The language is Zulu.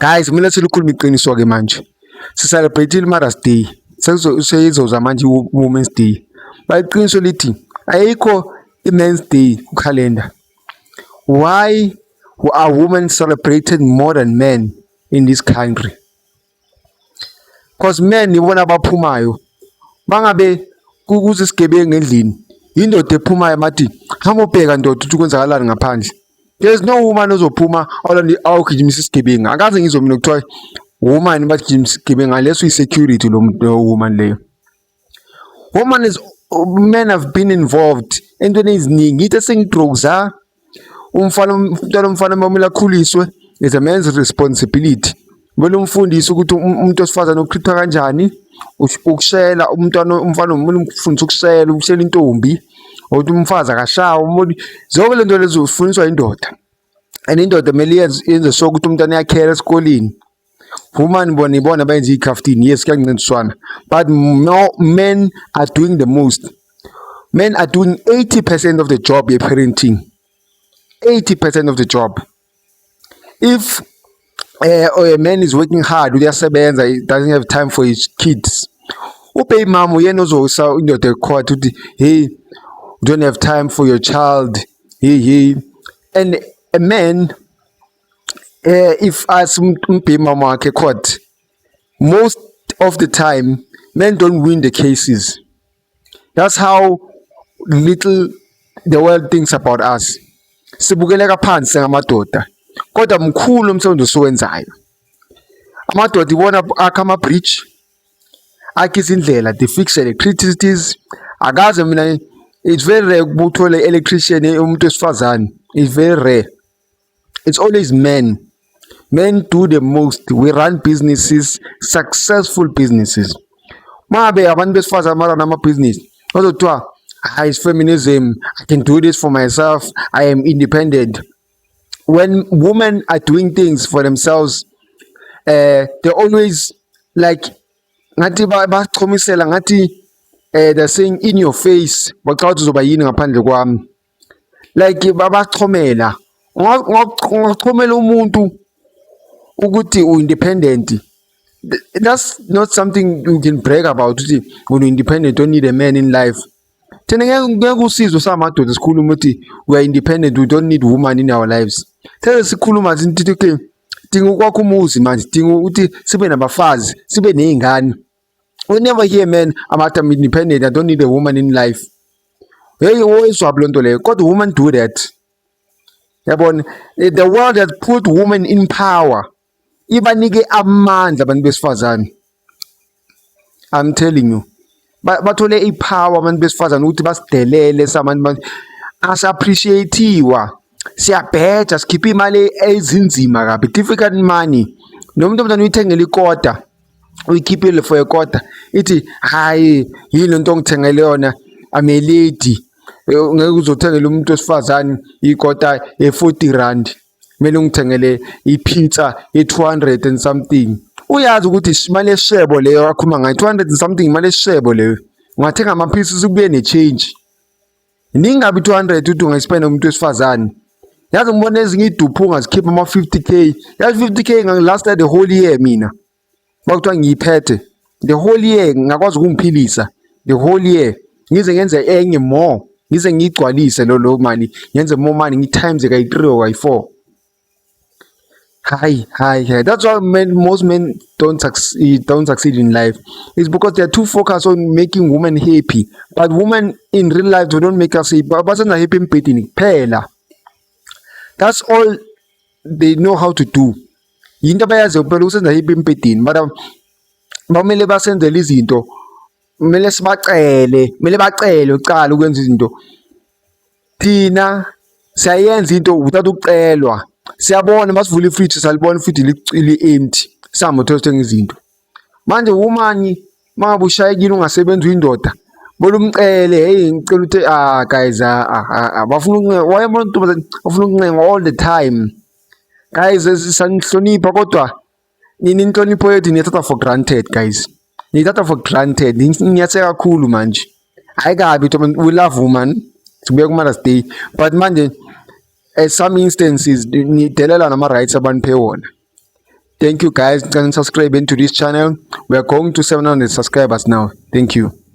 Guys, kumele silikhulume iqiniso-ke manje. Si-celebrate-ile i-Mother's Day, seyizoza manje i-Women's Day. But iqiniso lithi ayikho i-Men's Day kukhalenda. Why are women celebrated more than men in this country? 'Cause men ibona abaphumayo. Mangabe kuze isigebengu endlini, indoda ephumayo mathi hamba ubheka ndoda ukuthi kwenzakalani ngaphandle. There is no woman ozophuma awugijimisa isigebengu. Akaze ngizwe mina kuthiwa woman bagijimisa isigebengu unless uyi-security lo muntu, lo woman leyo. Woman is men have been involved entweni eziningi. Ngithi sengigroza umfana, umntwana umfana kumele akhuliswe, is a man's responsibility. Kumele umfundise ukuthi umuntu wesifazane u-treat-wa kanjani, ukushela umntwana umfana kumele umfundise ukushela, ukushela intombi, ukuthi umfazi akashawa, umuntu zonke le nto lezo zifundiswa indoda. And indoda kumele yenze sure ukuthi umntwana uyakhela esikoleni. Woman bona ibona abayenza iy'khaftini, yes, kuyancintiswana, but more men are doing the most. Men are doing 80% of the job ye-parenting, 80% of the job. If a man is working hard, uyasebenza, he doesn't have time for his kids, ubaby mama uyena ozoyisa indoda e-court ukuthi, "Hey, you don't have time for your child, hey, hey." And a man, if as umbaby mama wakhe court, most of the time men don't win the cases. That's how little the world thinks about us. Sibukeleka phansi singamadoda, kodwa mkhulu umsebenzi osuwenzayo. Amadoda ibona akha ama-bridge, akha izindlela, they fix electricities. Akaze mina, it's very rare ukuba uthole electrician umuntu wesifazane, it's very rare. It's always men. Men do the most. We run businesses, successful businesses. Mabe abantu besifazane ba-run amabhizinisi, bazothiwa hayi, it's feminism, I can do this for myself, I am independent. When women are doing things for themselves, they always like ngathi bachomisela ngathi they're saying in your face, bacabanga ukuthi uzoba yini ngaphandle kwami. Like babachomela, ungachomela umuntu ukuthi u-independent, that's not something you can brag about, ukuthi wena independent, don't need a man in life. Thina ngeke usizwe samadoda sikhuluma ukuthi we are independent, we don't need woman in our lives. Sele sikhuluma sithi okay, dinga ukwakha umuzi manje, dinga ukuthi sibe nabafazi, sibe ney'ngane. We never hear men abathi, "I'm independent, I don't need a woman in life." Hey, oyizwaphi loo nto leyo? Kodwa women do that, yabona. The world has put women in power, ibanike amandla abantu besifazane. I'm telling you, bathole i-power abantu besifazane ukuthi basidelele sabantu, asi-appreciate-iwa. Siyabheja, sikhipha imali ezinzima kabi, difficult money. Noma intombazane uyithengele ikota, uyikhiphile for ikota, ithi hayi, yini lento ongithengele yona? I'm a lady, ngeke uzothengela umuntu wesifazane ikota ye-R40, kumele ungithengele i-pizza ye-200 and something. Uyazi ukuthi imali yesishebo leyo akhuluma ngayo, 200 and something, imali yesishebo leyo, ungathenga ama-pieces kubuye ne-change. Iningi kabi 200 ukuthi ungayispenda umuntu wesifazane. Yazi ngibona ezinye iy'duphunga zikhipha ama-50K. Yazi 50K ingangilasta the whole year mina. Uma kuthiwa ngiyiphethe the whole year, ngingakwazi ukungiphilisa the whole year, ngize ngenze enye more, ngize ngiyigcwalise lo mali, ngenze more money, ngi-times kayi-three or kayi-four. Hayi, hayi, hayi, that's why men, most men don't succeed in life. It's because they're too focused on making women happy, but women in real life, they don't make us happy. Basenza happy embhedeni kuphela. That's all they know how to do. Yinto abayaziyo kuphela ukusenza happy embhedeni. But bamele basenzele izinto, kumele sibacele, kumele bacele kucala ukwenza izinto. Thina siyayenza into without ukucelwa. Siyabona masivula ifriji, salibona ifriji li-empty, sihambe siyothenga izinto. Manje woman, uma ngabe ushayekile, ungasebenzi, uyindoda, kumele umcele, "Hey, ngicela ukuthi," ah guys, ah ah, bafuna ukuncenga. Why amantombazane bafuna ukuncengwa all the time? Guys, siyanihlonipha, kodwa nina inhlonipho yethu niyithatha for granted, guys. Niyithatha for granted, niyathe kakhulu manje. Hhayi kabi, we love woman, sibuye ku-Mother's Day, but manje at some instances nidelela nama-rights abaniphe wona. Thank you guys. Ngicela subscribe into this channel. We are going to 700 subscribers now. Thank you.